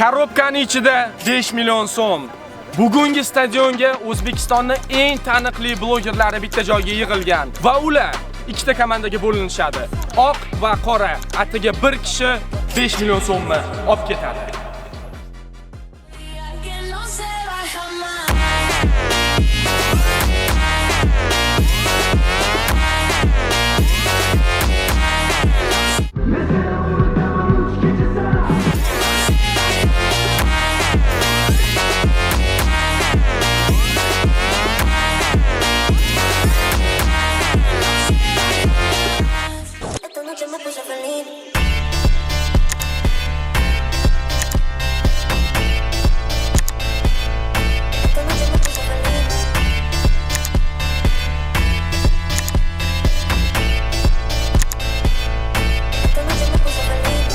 Korobkani ichida 5 million so'm. Bugungi stadionga O'zbekistonning eng taniqli blogerlari bitta joyga yig'ilgan va ular ikkita komandaga bo'linishadi. Oq va qora. Atiga bir kishi 5 million so'mni olib ketadi. Que no se va jamás. Esta noche me puse feliz. Esta noche me puse feliz. Esta noche me puse feliz.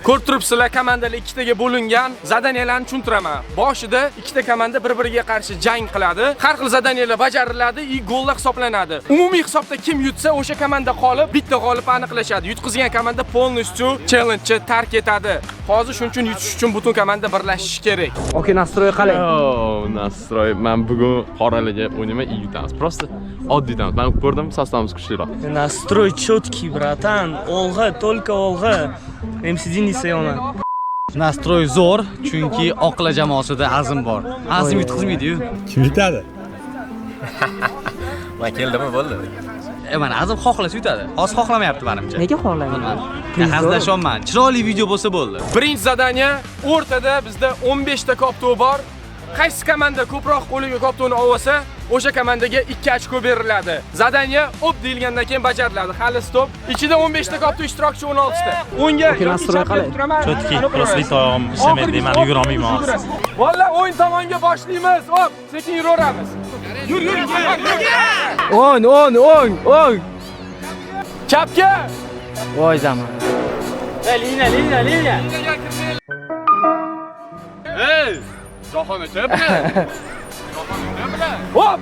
Ko'rib turibsizlar, komandalar ikkitaga bo'lingan. Задания larni tushuntiraman. Boshida ikkita komanda bir-biriga qarshi jang qiladi. Har xil задания lar bajariladi, и gollar hisoblanadi. Umumiy hisobda kim yutsa, o'sha komanda qolib, bitta g'olib aniqlashadi. Yutqizgan komanda полностью challenge tark etadi. Hozir shuning uchun yutish uchun butun komanda birlashishi kerak. Okey, настрой qalay? Oh, настрой. Men bugun qoralaga o'ynayman, yutamiz. Просто oddiy yutamiz. Men ko'rdim, состав imiz kuchliroq. Настрой четкий, братан. Olg'a, только olg'a. MCD Nisayona. Настрой zo'r, chunki oqla jamoasida Azim bor. Azim yutqizmaydi-yu. Kim yutadi? Man keldimi, bo'ldi. E mana Azim xohlasa yutadi. Hozir xohlamayapti menimcha. Nega xohlamayman? Hazillashyapman. Chiroyli video bo'lsa bo'ldi. Birinchi задания, o'rtada bizda 15 ta koptok bor. Qaysi komanda ko'proq qo'liga koptokni olsa, o'sha komandaga 2 ochko beriladi. Задания оп deyilgandan keyin bajariladi. Hali стоп. Ichida 15 ta koptok, ishtirokchi 16 ta. O'ngga Okey, yoki настрой chapga qalay? turaman. Чёткий, просто bitta oyog'im ishlamaydi, man yugura olmayman hozir. Valla o'ng tomonga boshlaymiz. Оп, sekin yuraveramiz. Yur, yur, yur. O'ng, o'ng, o'ng, o'ng. Chapga. Voy zamon. Liniya, liniya, liniya. Ey! Jahon aka bilan. Оп!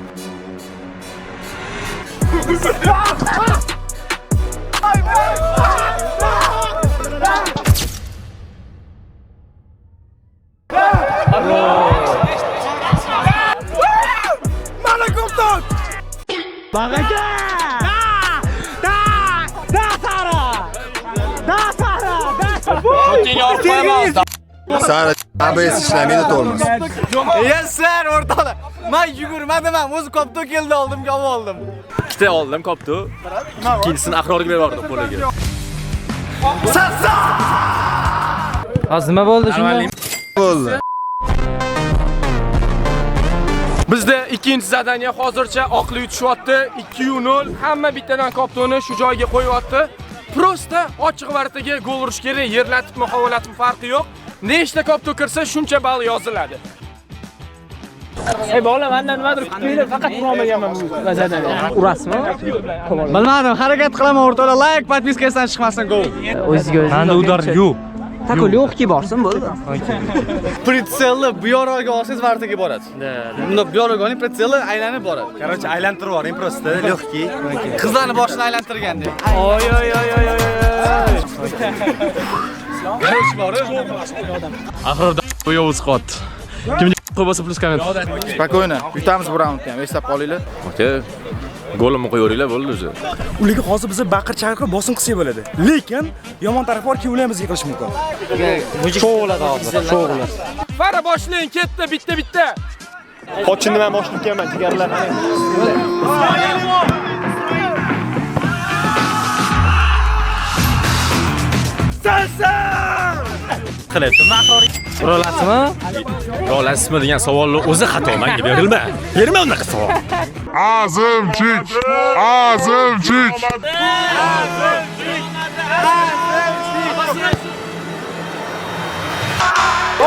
Sara ABS ishlamaydi tormoz. Yes sir, o'rtoqlar. Men yugurmadim ham, o'zi koptok keldi oldimga olib oldim. Ikkita oldim koptu. Ikkinchisini Ahrorga berib yubordim qo'liga. Hozir nima bo'ldi shunda? Bo'ldi. Bizda ikkinchi задания, hozircha oqli yutishyapti. 2-0. Hamma bittadan koptoni shu joyga qo'yyapti. Просто ochiq ворота ga gol urish kerak. Yerlatibmi, havolatibmi farqi yo'q. Nechta koptok kirsa, shuncha ball yoziladi. Ey bola, mendan nimadir kutmanglar, faqat ura olmaganman bu задания. Urasizmi? Bilmadim, harakat qilaman o'rtoqlar. Like, подписка sidan chiqmasin go. O'zizga o'zingiz. Menda удар yo'q. Такой легкий borsin bo'ldi. Прицел ni bu yoqqa olsangiz ворота ga boradi. Bunda bu yoqqa oling, прицел ni aylanib boradi. Короче, aylantirib yuboring просто, легкий. Qizlarni boshini aylantirgandek. Oy oy oy oy oy. Короче, bor. Ahror yovuz qilyapti. Kimga bo'lsa плюс коммент. Спокойно, yutamiz bu raundni ham, eslab qolinglar. Aka, golimni qo'yaveringlar, bo'ldi o'zi. Ularga hozir biza baqir chaqir qilib bosim qilsak bo'ladi. Lekin yomon tarafi borki, ular ham bizga qilishi mumkin. Shou bo'ladi hozir, shou bo'ladi. Fara boshlang, ketdi bitta-bitta. Qochinni men boshlayib kelman, jigarlar. Uralasizmi? Olasizmi degan savolni o'zi xato, menga berilma. Berma unaqa savol. Azimchik! Azimchik!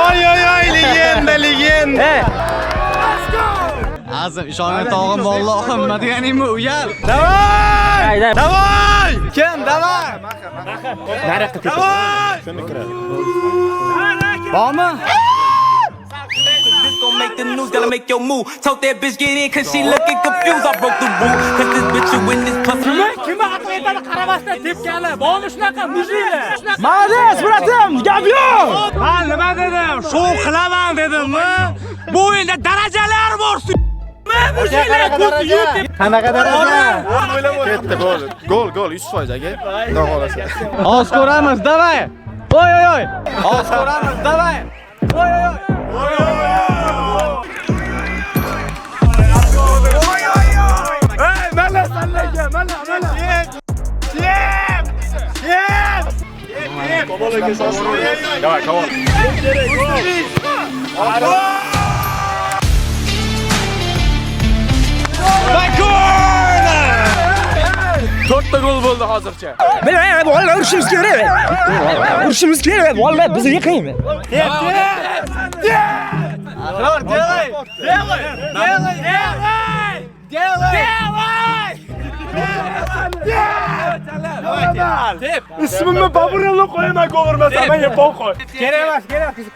Oy oy oy, legenda, legenda. Azim, ishonmay tog'im, vallohim, nima deganing bu? Uyal. Давай! Давай! Kim? Давай! Nariqqa tepadi. Bormi? Make the news, gotta make your move. Told that bitch get in cause she looking confused. I broke the rule, cause this bitch you win this plus. Kimni aqli yetadi qaramasdan tepkani. Bormi shunaqa mujiklar? Молодец, братан, gap yo'q. Men nima dedim? Shou qilaman dedimmi? Bu o'yinda darajalar bor. Qanaqa daraja? Ketdi, bo'ldi. Gol, gol 100% aka. Xudo xolasa. Hozir ko'ramiz, давай. Oy oy oy. Hozir ko'ramiz, давай. Oy oy oy. Ey, mana sanlaga, mana, mana. Yep! Yep! Давай, кого? To'rtta gol bo'ldi hozircha. Mana bolalar urishimiz kerak. Urishimiz kerak, bolalar bizni yiqaymi? Asror, делай! Делай! Делай! Делай! Делай! Tep. Ismimni Baburello qo'yaman, gol urmasam menga pol qo'y. Kerak emas, kerak emas.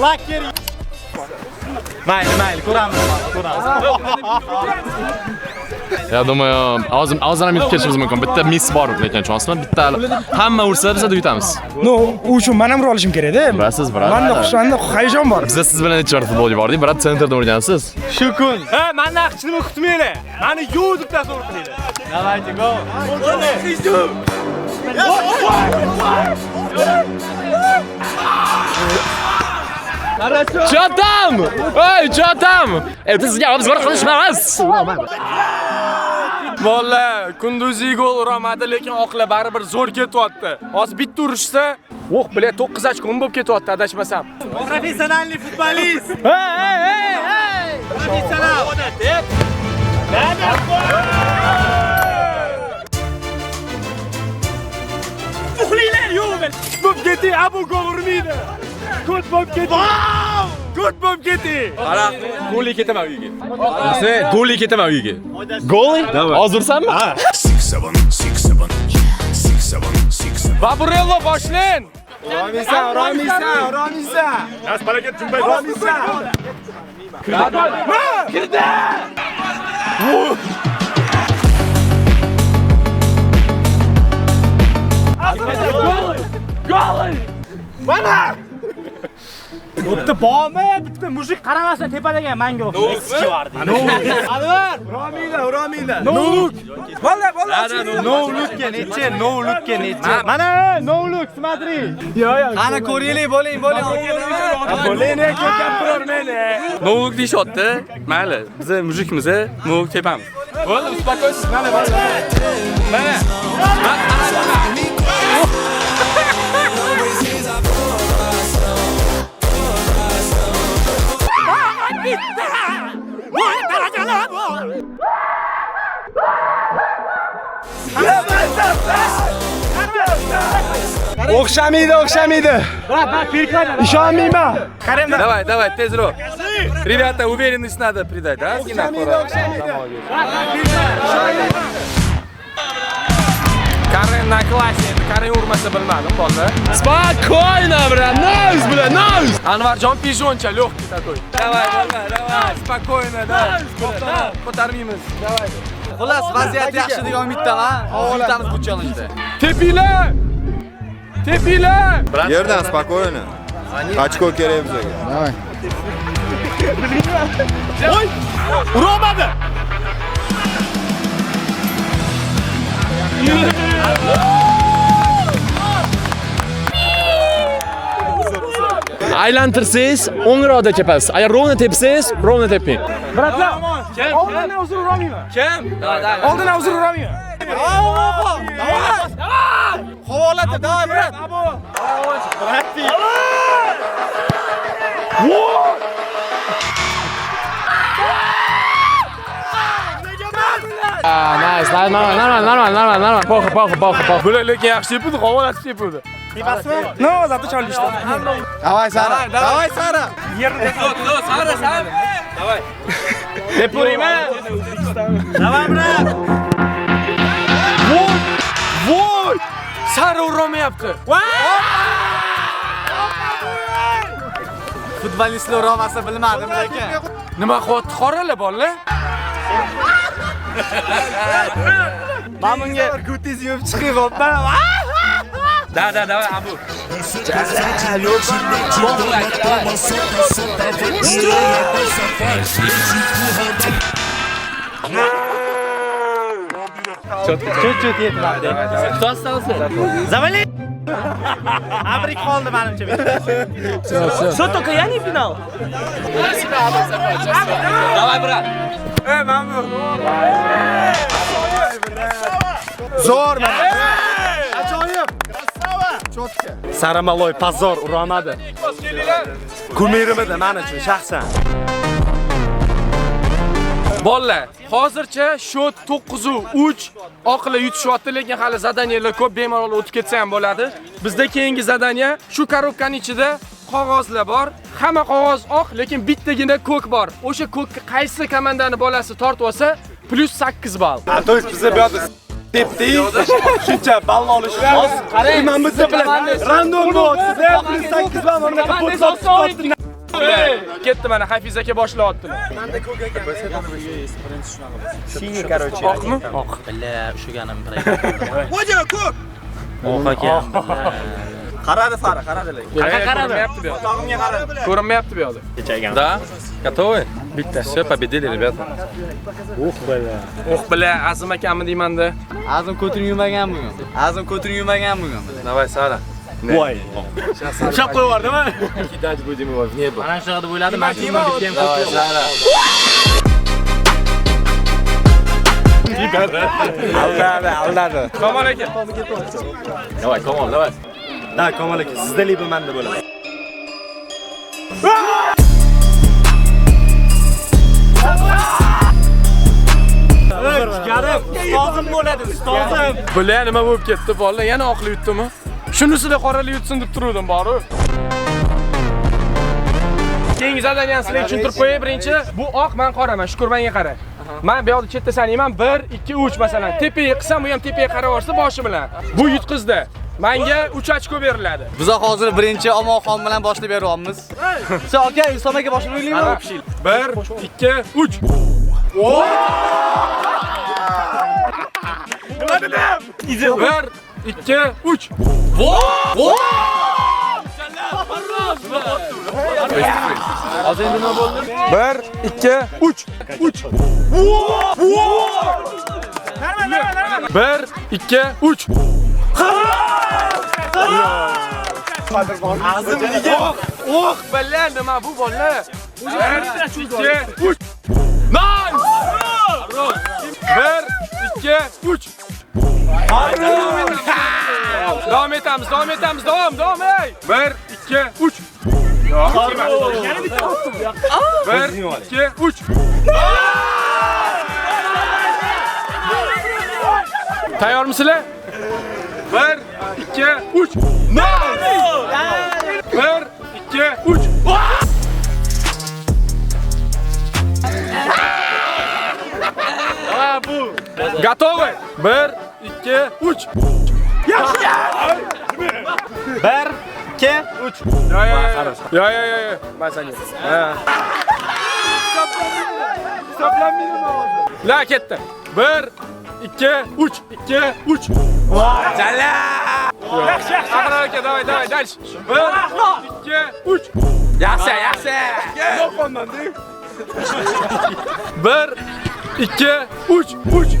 Laker. Mayli, mayli, ko'ramiz, ko'ramiz. Я думаю, hozir ham yutib ketishimiz mumkin. Bitta miss bor lekin tushunasizmi? Bitta hamma ursa biz yutamiz. No, u uchun men ham ura olishim kerak-da. Urasiz, брат. Menda hayajon bor. Biz siz bilan necha marta futbolga bordik, брат, центр da urgansiz. Shu kun. Ha, meni hech kutmanglar. Meni yo'q deb tasavvur qilinglar. Давайте, go. Чё там? Ey, чё там? Bizga obzor qilishmas. Bolalar, kunduzi gol uramadi, lekin oqlar baribir zo'r ketyapti. Hozir bitta urishsa, oh, бля, 9 ochko bo'lib ketyapti adashmasam. Professionalniy futbolist. Hey, hey, hey, hey. Professional. Uxlanglar, yo'q men. Bo'lib ketdi, abu gol urmaydi. Ko't bo'lib ketdi. Ko't bo'lib ketdi. Qara, golli ketaman uyga. Sen golli ketaman uyga. Golli? Hozir ursanmi? Baburello boshlang. Urolmaysan, urolmaysan, urolmaysan. Nas barakat jumbay. Urolmaysan. Kirdi! Gol! Mana! Bitta bormi? Bitta mujik qaramasdan tepadagan menga o'xshaydi. Anvar! Urolmaydi, urolmaydi. No look. Valla, valla. No lookka necha? No lookka necha? Mana, no look, смотри. Yo, yo. Qani ko'raylik, bo'ling, bo'ling. Bo'ling, ko'p gapirormang. No look deyishyapti. Mayli, biz mujikmiz, no look tepamiz. Bo'ldi, успокойтесь, mana mana. Mana. O'xshamaydi, o'xshamaydi. Ishonmayman. Давай, давай, tezroq. Ребята, уверенность надо придать, да? O'xshamaydi, o'xshamaydi. Karen na klasse, endi Karen urmasa bilmadim, bolalar. Спокойно, брат. Nice, бля, nice. Anvarjon pijoncha, легкий такой. Давай, давай, давай, спокойно, да. Ko'tarmaymiz. Давай. Xullas, vaziyat yaxshi degan umiddaman. Hozir yutamiz bu challenge'da. Tepinglar! Tepinglar! Yerdan спокойно. Ochko kerak bizga. Давай. Oy! Urolmadi. Aylantirsangiz o'ngroqda tepasiz. Agar ровно tepsangiz, ровно teping. Брат lar, oldindan uzr urolmayman. Kim? Oldindan uzr urolmayman. Havolatib, давай, брат. Nice, nice, normal, normal, normal, normal, normal. Похуй, похуй, похуй, похуй. Bular lekin yaxshi tepdi, havolatib tepdi. No, зато chalishdi. Давай, Sara. Давай, Sara. Sara, Sara. Давай. Tepuraymi? Давай, брат. Voy! Voy! Sari urolmayapti. Futbolistlar urolmasa bilmadim lekin. Nima qilyapti qoralar bolalar? Men bunga ko'tingiz yuvib chiqyapman. Da, da, давай, Abu. Чуть-чуть yetmadi. Кто остался? Завали! Abrik qoldi menimcha. Что, только я не финал? Давай, брат. Ey, men bu. Zo'r mana. Ajoyib. Красава. Чётко. Saramaloy позор urolmadi. Kumirim edi men uchun shaxsan. Bolalar, hozircha shot 9-3 oqlar yutishyapti, lekin hali задания lar ko'p, bemalol o'tib ketsa ham bo'ladi. Bizda keyingi задания shu korobkaning ichida qog'ozlar bor. Hamma qog'oz oq, lekin bittagina ko'k bor. O'sha ko'kka qaysi komandani bolasi tortib olsa, plus 8 ball. Ha, то есть biza bu yerda tepdik, shuncha ball olish hozir. Qarang, men biza bilan random bo'lyapsiz, plus 8 ball mana bunaqa pot sotib. Ketdi mana Hafiz aka boshlayaptilar. Синий, короче. Oqmi? Oq. Billa, ushlaganim bir. Oq ekan. Qaradi Sara, qaradi lekin. Qaradi. Tog'imga qaradi. Ko'rinmayapti bu yoqda. Да? Готовы? Bitta. Все, победили, ребята. O'q bila Azim akammi deymanda. Azim ko'tini yumagan bugun. Azim ko'tini yumagan bugun. Давай, Sara. Voy. Ushlab qo'yib yubordimi? Кидать будем его в небо. Mana shunaqa deb o'yladim, mana shundan bitta ham Давай, Sara. Aldadi, aldadi. Komol aka. Давай, Komol, давай. Da, Komol aka, sizda liba menda bo'ladi. Jigarim, ustozim bo'ladi, ustozim. Bular nima bo'lib ketdi bolalar? Yana oqli yutdimi? Shunisida qorali yutsin deb turuvdim boru. Keyingi задания ni sizlarga tushuntirib qo'yay birinchi. Bu oq, men qoraman. Shukur menga qara. Men bu yoqda chetda sanayman 1 2 3 masalan. Tepaga qilsam, bu ham tepaga qarab olsa boshi bilan. Bu yutqizdi. Menga 3 ochko beriladi. Biz hozir birinchi Omonxon bilan boshlab beryapmiz. Sen aka, Islom aka boshlab o'ylaymi? 1 2 3. Nima dedim? 1 2 3. Hozir endi nima bo'ldi? 1 2 3 3. 1 2 3. Azim nega? O'q, billa nima bu bolalar? 1 2 3. Nice! 1 2 3. Davom etamiz, davom etamiz, davom, davom ey. 1 2 3. Yana bitta bosdim. 1 2 3. Tayyormisizlar? 1 2 3. Nice! 1 2 3. Bu. Готовы? 1 2 3. 1 2 3. Yo yo yo yo yo yo. Men senga. Ha. Hisoblanmaydi. La ketdi. 1 2 3 2 3. Jala! Yaxshi, yaxshi. Abror aka, давай, давай, дальше. 1 2 3. Yaxshi, yaxshi. 1 2 3 3.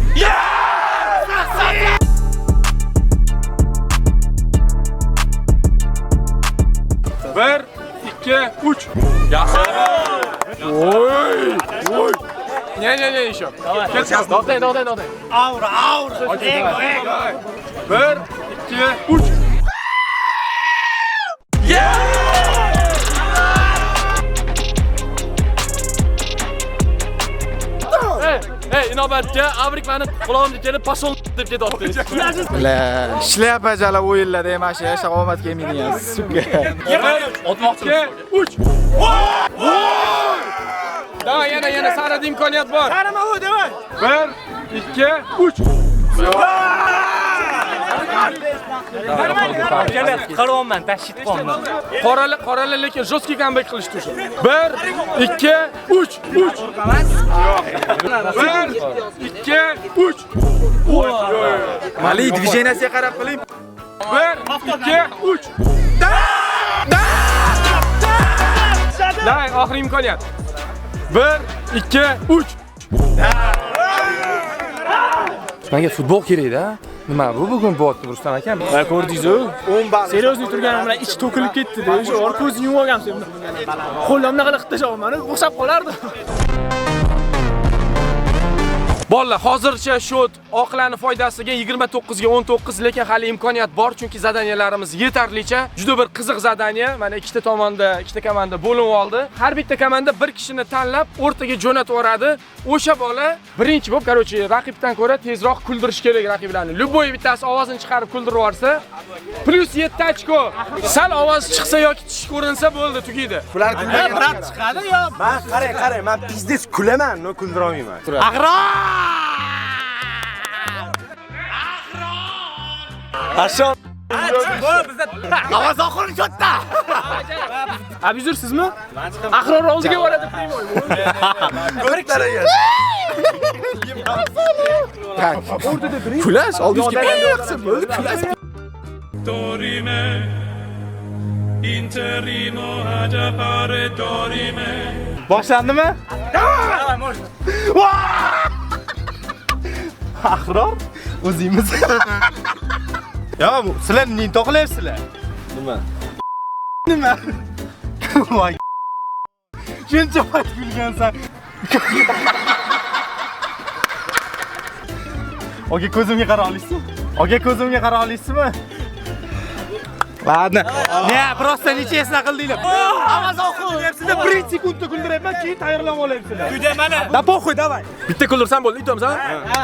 1 2 3. Yaxshi. Oy, oy. Не, не, не, еще. Сейчас, давай, давай, давай. Aura, aura. Ego, ego. 1 2 3. Ey, inobatga Avrik meni qulog'imga kelib пошёл deb ketyapti. La, shlyapa jala o'yinlarda ham shu yasha omad kelmaydigan, сука. 1 2 3. Давай, yana Lekin yana sarada imkoniyat bor. Sarama u, давай. 1 2 3. Qaryapman, tashit qilyapman. Qorali, qorali lekin жесткий comeback qilishdi o'sha. 1 2 3 3. 1 2 3. Mali движенияsiga qarab qiling. 1 2 3. Davay, oxirgi imkoniyat. 1 2 3. Menga futbol kerak-da. Nima bu bugun bo'lyapti Rustam akam? Mana ko'rdingiz-ku. Seryozni turganim bilan ich to'kilib ketdi-da. O'sha or ko'zini yumib olgansiz. Qo'limni qilib tashlaman, o'xshab qolardi. Bolalar, hozircha shot oqlarning foydasiga 29 ga 19, lekin hali imkoniyat bor, chunki zadaniyalarimiz yetarlicha. Juda bir qiziq zadaniya. Mana ikkita tomonda, ikkita komanda bo'linib oldi. Har bitta komanda bir kishini tanlab o'rtaga jo'natib yuboradi. O'sha bola birinchi bo'lib, короче, raqibdan ko'ra tezroq kuldirish kerak raqiblarni. Любой bittasi ovozini chiqarib kuldirib yuborsa, plus 7 ochko. Sal ovoz chiqsa yoki tish ko'rinsa bo'ldi, tugaydi. Bular kulmagan. Brat chiqadi yo. Men qarang, qarang, men pizdes kulaman, no kuldira olmayman. Ag'ror! Ashon. Ovoz oxiri katta. Abizur sizmi? Ahror oldiga boradi primoy. Ko'riklar. Kulash, oldingizga qilsa bo'ldi, kulash. Dorime interimo ad appare dorime. Boshlandimi? Ahror o'zimiz. Ya bu sizlar nima to'qilyapsizlar? Nima? Nima? Voy. Shuncha payt kulgansan. Oga ko'zimga qara olasizmi? Oga ko'zimga qara olasizmi? Ладно. Не, просто нечестно qildinglar. Ovoz oxiri 1 sekundda kuldiryapman, keyin tayyorlanib olyapsizlar. Uyda mana. Da poxuy, давай. Bitta kuldirsam bo'ldi, yutamiz, ha? Ha.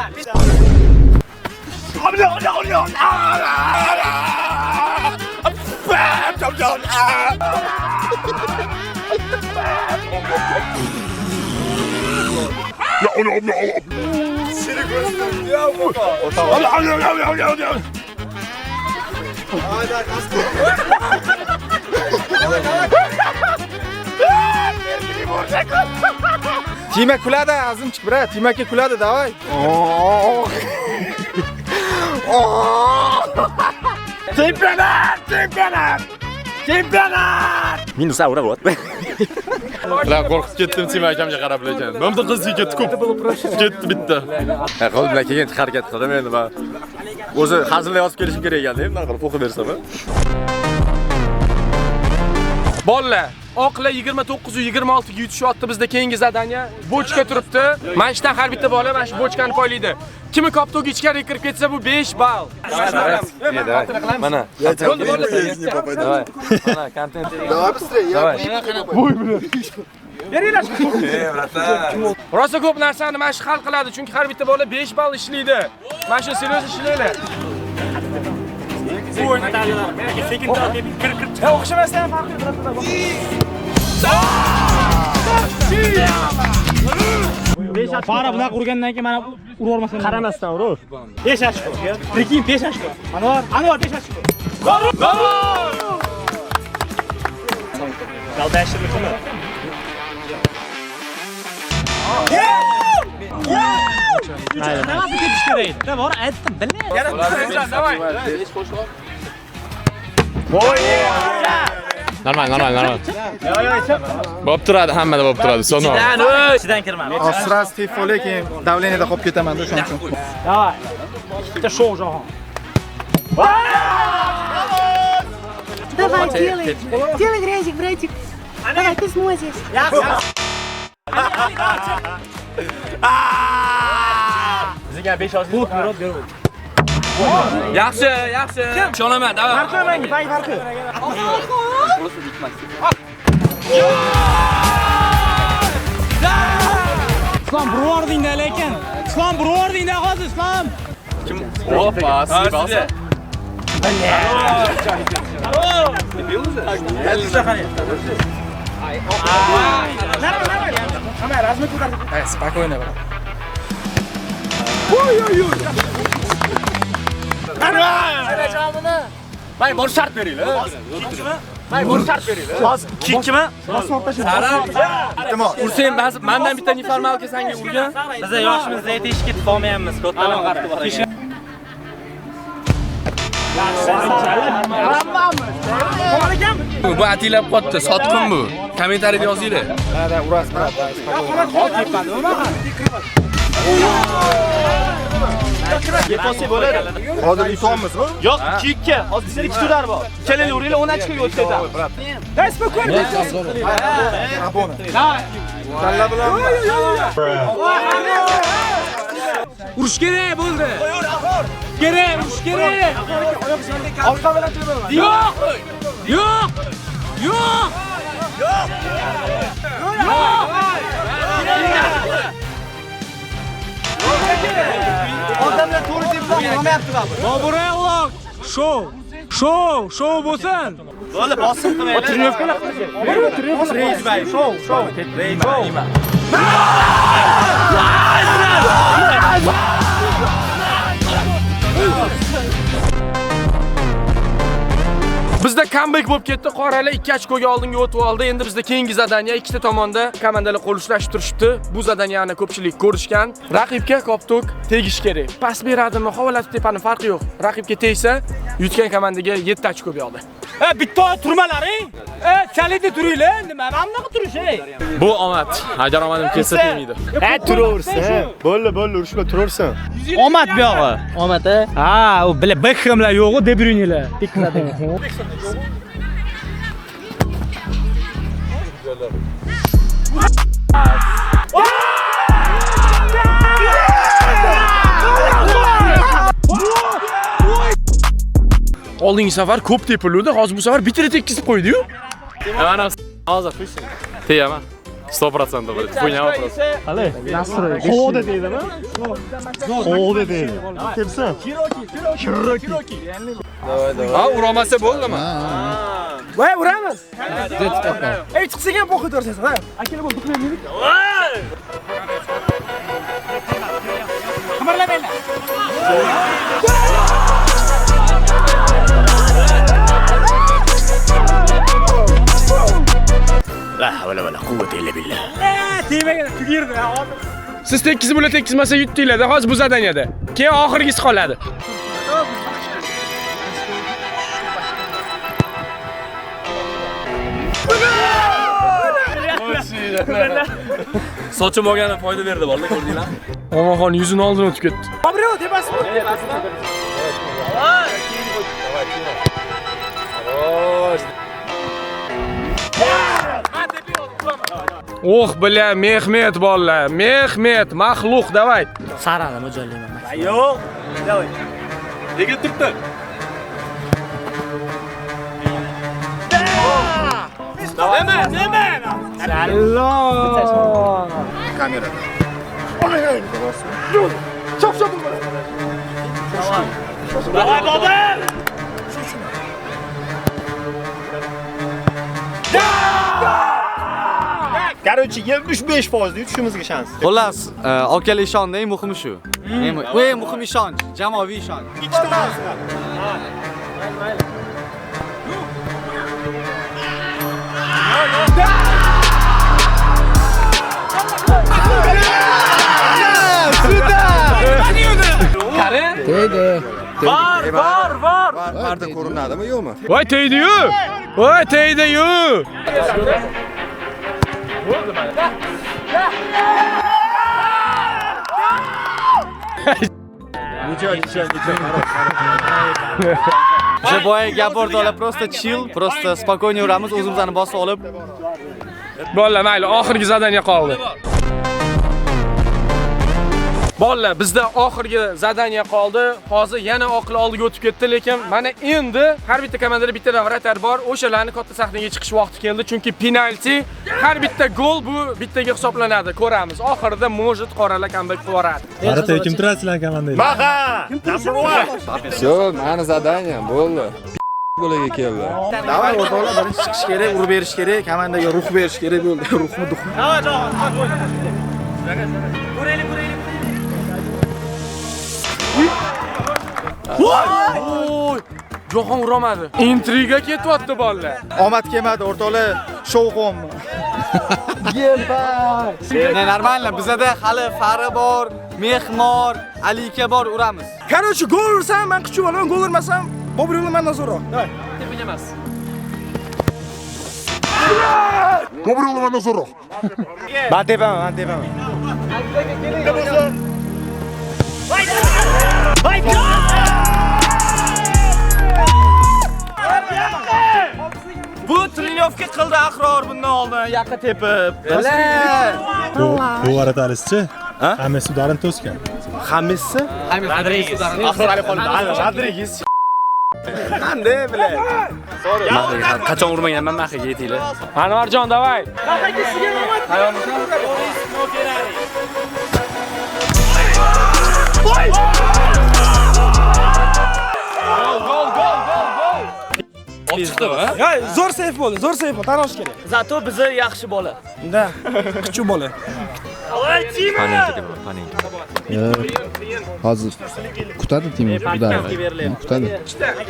Tima kuladi, Azimchik, bra, Tima aka kuladi, давай. Chempionat, chempionat! Chempionat! Minus aura bo'ladi. Ular qo'rqib ketdim Tima akamga qarab lekin. Mana bu qiz ketdi ko'p. Ketdi bitta. Qo'l bilan keyin harakat qildim endi men. O'zi hazillar yozib kelishim kerak ekanda, bundan qilib o'qib bersam. Bolalar, oqlar 29 26 ga yutishyapti. Bizda keyingi zadaniya bochka turibdi. Mana shundan har bitta bola mana shu bochkani poylaydi. Kimi koptoga ichkariga kirib ketsa bu 5 ball. Mana. Mana kontent. Давай быстрее, я. Voy bilan. Beringlar. Rosa ko'p narsani mana shu hal qiladi, chunki har bitta bola 5 ball ishlaydi. Mana shu seryoz ishlanglar. Bu o'yinda sekin kirib chiqadi. O'xshamasa ham farqi yo'q. Fara bunaqa urgandan keyin mana urib yubormasam qaramasdan urur. 5 ochko. Прикинь 5 ochko. Anvar, Anvar 5 ochko. Gol! Gol! Gol. Nimasi tepish kerak edi? Bor, aytdim, bilay. Давай. Normal, normal, normal. Bo'lib turadi, hammada bo'lib turadi. So'ng. Ichidan kirmadi. Сразу tepib olay, keyin давлениеda qolib ketaman-da, o'shaning uchun. Давай. Bitta shou jahon. Давай, делай. Делай грязик, братик. Давай, ты сможешь. Bizga 5 olsak. Yaxshi, yaxshi. Ishonaman, давай. Farqi menga, farqi. Islom burvordingda lekin. Islom burvordingda hozir Islom. Kim? Hoppa, sizga. Qanday razmet ko'tardik? Спокойно, брат. May bor shart beringlar. May bor shart beringlar. Hozir ikkimi? Sara. Ursang, mendan bitta neformalka senga urgan. Biz yoshimizda teshikka tifolmayapmiz, kattalar vaqti bor ekan. Bu atilab qotdi, sotqin bu. Kommentariyada yozinglar. Ha, urasiz, brat. Yetolsak bo'ladi. Hozir yutamizmi? Yo'q, 2-2. Hozir bizda 2 turar bor. Ikkalanglar uringlar, 10 ochkoga o'tib ketamiz. Dai, spokойно. Kalla bilan. Urush kerak bo'ldi. Kerak, urush kerak. Orqa bilan tepaman. Yo'q! Yo'q! Yo'q! Yo'q! Odamlar to'g'ri tepsa olmayapti baribir. Boburello shou. Shou, shou bo'lsin. Bo'ldi, bosim qilmanglar. Trenirovkalar qilish. Rejbay, shou, shou. Rejbay. Bizda comeback bo'lib ketdi. Qorali 2 ochkoga oldinga o'tib oldi. Endi bizda keyingi zadaniya ikkita tomonda komandalar qo'l ushlashib turishibdi. Bu zadaniyani ko'pchilik ko'rishgan. Raqibga koptok tegish kerak. Pas beradimi, havolatib tepani farqi yo'q. Raqibga tegsa, yutgan komandaga 7 ochko beradi. Bitta turmalaring. Chalida turinglar. Nima, mana bunaqa turish, ey. Bu omad. Agar omadim kelsa tegmaydi. Ha, turaversin. Bo'ldi, bo'ldi, urushma, turaversin. Omad bu yog'i. Omad, ha? U bila Beckhamlar yo'q-u, De Bruynelar. Tekkizadi. Oldingi safar ko'p tepiluvdi, hozir bu safar bitta tekkizib qo'ydi-yu. Mana hozir tegaman. 100% bo'ladi. Хуйня вопрос. Havoda deydimi? Havoda deydi. Tepsin. Kiroki. Ha, uramasa bo'ldimi? Voy, uramiz. Ey, chiqsak ham po'xi to'rsasan, ha. Akalar bo'ldi, duqmaylik. Qimirlamanglar. La havla va la quvvata illa billah. Tegmagan, tugirdi hozir. Siz tekkizib ular tekkizmasa yutdinglar-da, hozir bu zadaniyada. Keyin oxirgisi qoladi. Sochim olgani foyda berdi, bolalar, ko'rdinglarmi? Omonxon yuzini oldin o'tib ketdi. Boburello tepasimi? Oh, бля, Mehmet bolalar, Mehmet, maxluq, давай. Sarani mo'ljallayman. Yo'q. Давай. Nega turibdi? Nima, nima? Salom. Kamerada. Давай, Bobur! Короче, 75% yutishimizga shans. Xullas, akalar ishondi, eng muhimi shu. Eng muhimi ishonch, jamoaviy ishonch. Ikkita o'yinlar. Var, var, var. Parda ko'rinadimi, yo'qmi? Voy tegdi-yu! Voy tegdi-yu! O'sha boya gap o'rtoqlar, просто chill, просто спокойно yuramiz, o'zimizni bosib olib. Bolalar, mayli, oxirgi zadaniya qoldi. Bolalar, bizda oxirgi zadaniya qoldi. Hozir yana oqil oldiga o'tib ketdi, lekin mana endi har bitta komandada bittadan vratar bor. O'shalarni katta sahnaga chiqish vaqti keldi, chunki penalti, har bitta gol bu bittaga hisoblanadi. Ko'ramiz. Oxirida может qoralar comeback qilib yuboradi. Varata kim turadi sizlar komandangizda? Maha! Number 1. Всё, mani zadaniyam bo'ldi. Golaga keldi. Davay o'rtoqlar, birinchi chiqish kerak, urib berish kerak, komandaga ruh berish kerak bo'ldi. Ruhmi, duhmi? Davay, Jahon, ko'raylik, ko'raylik. Voy! Jahon urolmadi. Intriga ketyapti bolalar. Omad kelmadi, o'rtoqlar, shou qo'yapman. Yebay. Ne normalno, bizada hali Fari bor, Mehmor, Alika bor, uramiz. Короче, gol ursam men qichib olaman, gol urmasam Bobur yo'li mendan zo'rroq. Davay. Tepaga emas. Bobur yo'li mendan zo'rroq. Men tepaman, men tepaman. Voy! Bu trenirovka qildi Ahror bundan oldin, yaqin tepib. Bu varatarischi? Hammasi udarini to'sgan. Hammasi? Rodriguez. Ahror Alixonov. Rodriguez. Qanday bilay? Qachon urmaganman mahiga yetinglar. Anvarjon, davay. Voy! Gol, gol, gol, gol, gol. Chiqdimi? Ya, zo'r seyf bo'ldi, zo'r seyf bo'ldi, tan olish kerak. Zato bizi yaxshi bola. Da, kichik bola. Panenka deyman, Panenka. Hozir kutadi Timur udarni. Kutadi.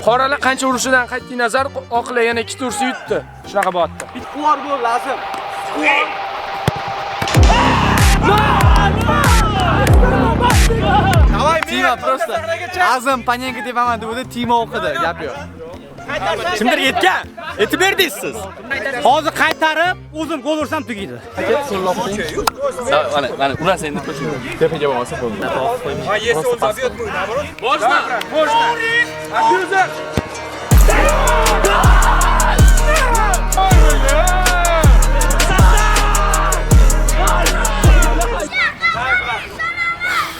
Qoralar qancha urishidan qat'iy nazar, oqlar yana ikkita ursa yutdi. Shunaqa bo'lyapti. Quvor gol lazim. Davay, Tima просто. Azim Panenka tepaman degandi, Tima o'qidi, gap yo'q. Kimdir yetgan? Aytib berdingiz siz. Hozir qaytarib, o'zim gol ursam tugaydi. Mana, mana urasiz endi qo'shing. Tepaga bo'lmasa bo'ldi. Можно, можно. Abuzer.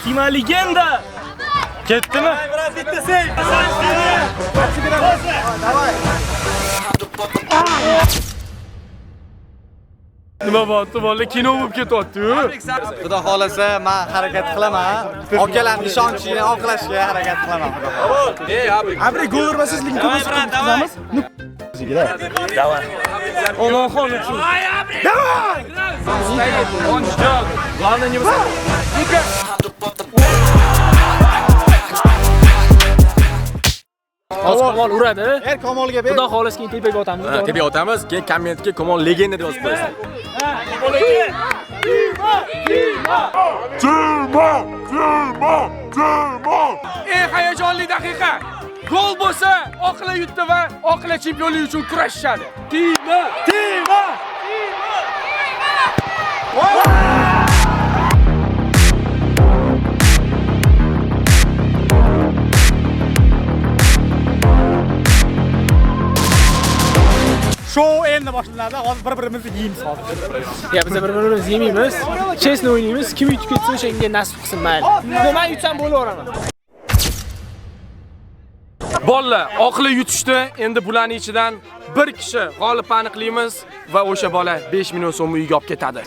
Tima legenda. Ketdimi? Bitta seyf. Nima bo'lyapti bolalar? Kino bo'lib ketyapti-yu. Xudo xolasa, men harakat qilaman. Akalarning ishonchini oqlashga harakat qilaman, xudo xolasa. Abri gol urmasangiz, lekin ko'p qilamiz. Давай. Omonxon uchun. Давай! Он ждет. Главное не высоко. Hozir Kamol uradi. Er Kamolga ber. Xudo xohlasa keyin tepaga otamiz. Tepaga otamiz, keyin kommentga Kamol legenda deb yozib qo'yasiz. Tima! Tima! Tima! Eng hayajonli daqiqa. Gol bo'lsa, oqlar yutdi va oqlar chempionlik uchun kurashishadi. Tima! Tima! Shou endi boshlanadi. Hozir bir-birimizni yeymiz hozir. Ya biz bir-birimizni yemaymiz. Chestni o'ynaymiz. Kim yutib ketsa o'shanga nasib qilsin mayli. Men yutsam bo'laveraman. Bolalar, oqlar yutishdi. Endi bularning ichidan bir kishi g'olib aniqlaymiz va o'sha bola 5 million so'm uyga olib ketadi.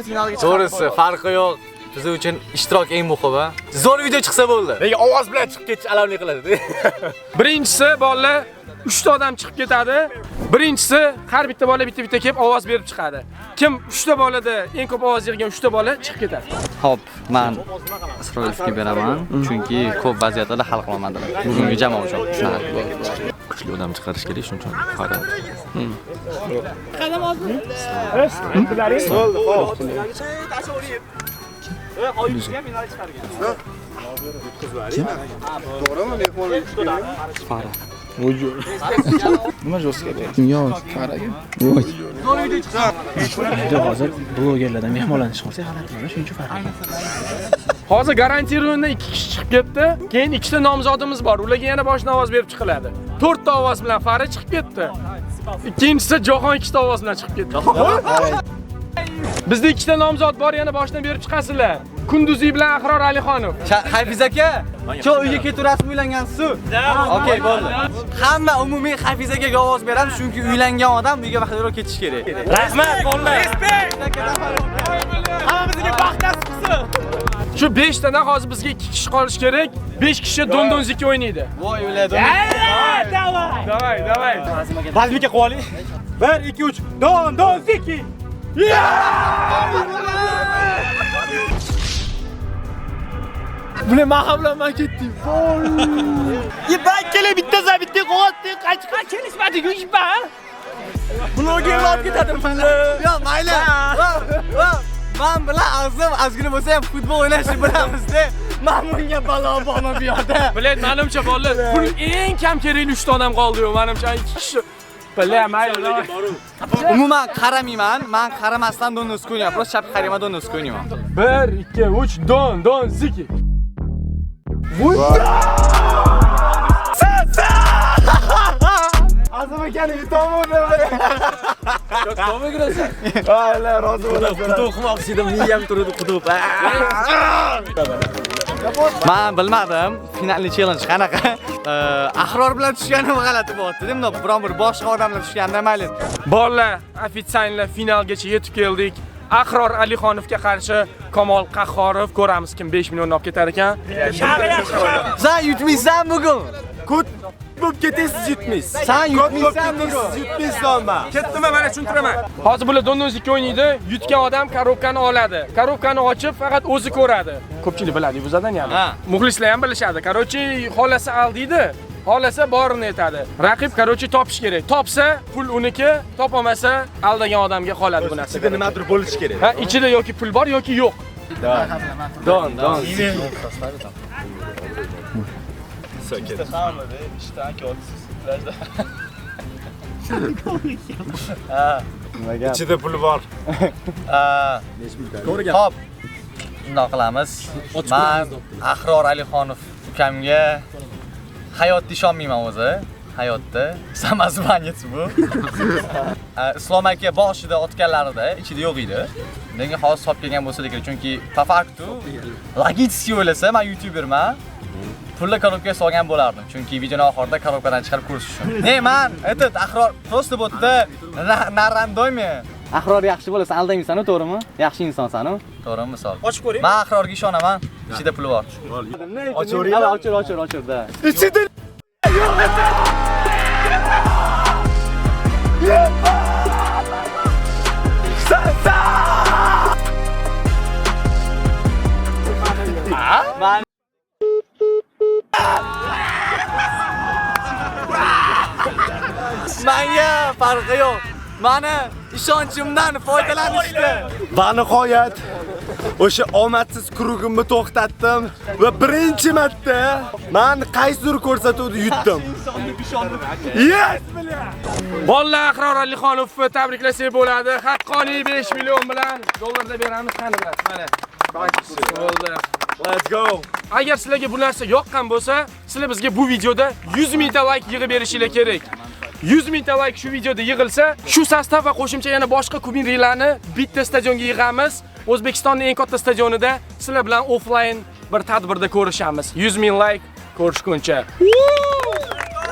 To'g'risi, farqi yo'q. Biz uchun ishtirok eng muhimi. Zo'r video chiqsa bo'ldi. Nega ovoz bilan chiqib ketish alamli qiladi. Birinchisi bolalar 3 ta odam chiqib ketadi. Birinchisi har bitta bola bitta-bitta kelib ovoz berib chiqadi. Kim 3 ta bolada eng ko'p ovoz yig'gan 3 ta bola chiqib ketadi. Xo'p, men Isroilovga beraman, chunki ko'p vaziyatlarda hal qila olmadilar. Bugungi jamoa uchun shunaqa. Kuchli odam chiqarish kerak, shuning uchun Fara. Qadam hozir. Fara. Nima jo'ska Kimga ovoz? Faraga. Voy. Hozir blogerlardan mehmonlarni chiqarsak g'alati bo'ladi, shuning uchun farq. Hozir garantirованно 2 kishi chiqib ketdi. Keyin ikkita nomzodimiz bor. Ularga yana boshdan ovoz berib chiqiladi. 4 ta ovoz bilan Fara chiqib ketdi. Ikkinchisi Jahon 2 ta ovoz bilan chiqib ketdi. Bizda ikkita nomzod bor, yana boshdan berib chiqasizlar. Kunduziy bilan Ahror Alixonov. Hafiz aka, cho uyga ketaverasizmi uylangansiz? Okey, bo'ldi. Hamma umumiy Hafiz akaga ovoz beramiz, chunki uylangan odam uyga vaqtliroq ketish kerak. Rahmat, bolalar. Respekt. Hammamizga baxt nasib qilsin. Shu 5 tadan hozir bizga 2 kishi qolish kerak. 5 kishi Don Ziki o'ynaydi. Voy ular. Давай. Давай, давай. Vazmika qilib oling. 1 2 3 Don Ziki. Buni mahamlanman ketdik. Voy. Ben kelib bitta zabitni qo'yatdi, qaytib kelishmadi-ku, iba. Blogerlar olib ketadi mana. Yo, mayli. Men bilan Azim ozgina bo'lsa ham futbol o'ynashni bilamiz-da. Men bunga balo bormi bu yerda? Bilet, menimcha bolalar, pul eng kam kerakli 3 ta odam qoldi-yu, menimcha 2 kishi. Biля, mayli. Umuman qaramayman. Men qaramasdan Don Ziki o'ynayman. Просто chapga qarayman, Don Ziki o'ynayman. 1 2 3 Don Ziki. Azim akani yutolmadim. To'g'ri kirasan. Mayli, rozi bo'lasan. Quduq qilmoqchi edim, miyam turdi quduq. Men bilmadim, finalli challenge qanaqa. Ahror bilan tushganim g'alati bo'lyapti-da. Bunda biron bir boshqa odam bilan tushganimda mayli. Bolalar, ofitsiallar finalgacha yetib keldik. Ahror Alixonovga qarshi Kamol Qahhorov, ko'ramiz kim 5 million olib ketar ekan. Sen yutmaysan bugun. Ko't bo'lib ketasiz, yutmaysiz. Sen yutmaysan bugun. Yutmaysiz olma. Ketdimi, mana tushuntiraman. Hozir bular Don Ziki o'ynaydi, yutgan odam korobkani oladi. Korobkani ochib faqat o'zi ko'radi. Ko'pchilik biladi bu zadaniyani. Muxlislar ham bilishadi. Karochi, xolasa aldiydi. Xolasa borini aytadi. Raqib karochi topish kerak. Topsa pul uniki, topolmasa aldagan odamga qoladi bu narsa. Ichida nimadir bo'lishi kerak. Ha, ichida yoki pul bor yoki yo'q. Don. Ichida pul bor. Xo'p. Bundoq qilamiz. Men Ahror Alixonov ukamga hayotda ishonmayman o'zi. Hayotda самозванец bu. Islom aka boshida otganlarida ichida yo'q edi. Lekin hozir solib kelgan bo'lsa kerak, chunki по факту logически o'ylasa, men youtuberman. Pulni korobkaga solgan bo'lardim, chunki videoni oxirida korobkadan chiqarib ko'rish uchun. Ne, men этот Ahror просто bu yerda na randomi. Ahror yaxshi bo'lasan, aldamaysan-ku, to'g'rimi? Yaxshi insonsan-ku, to'g'rimi misol? Ochib ko'ring. Men Ahrorga ishonaman, ichida puli bor. Ochaveraymi? Ochir, ochir, da. Ichida yo'q. Man Menga farqi yo'q. Meni ishonchimdan foydalanishdi. Va nihoyat o'sha omadsiz krugimni to'xtatdim va birinchi marta men qaysidir ko'rsatuvni yutdim. Yes, bilan. Bolalar, Ahror Alixonovni tabriklasak bo'ladi. Haqqoniy 5 million bilan dollarda beramiz, qani bilan. Mana. Bo'ldi. Let's go. Agar sizlarga bu narsa yoqqan bo'lsa, sizlar bizga bu videoda 100 mingta like yig'ib berishinglar kerak. 100 mingta like shu videoda yig'ilsa, shu sostav va qo'shimcha yana boshqa kumirlarni bitta stadionga yig'amiz. O'zbekistonning eng katta stadionida sizlar bilan offline bir tadbirda ko'rishamiz. 100 ming like ko'rishguncha.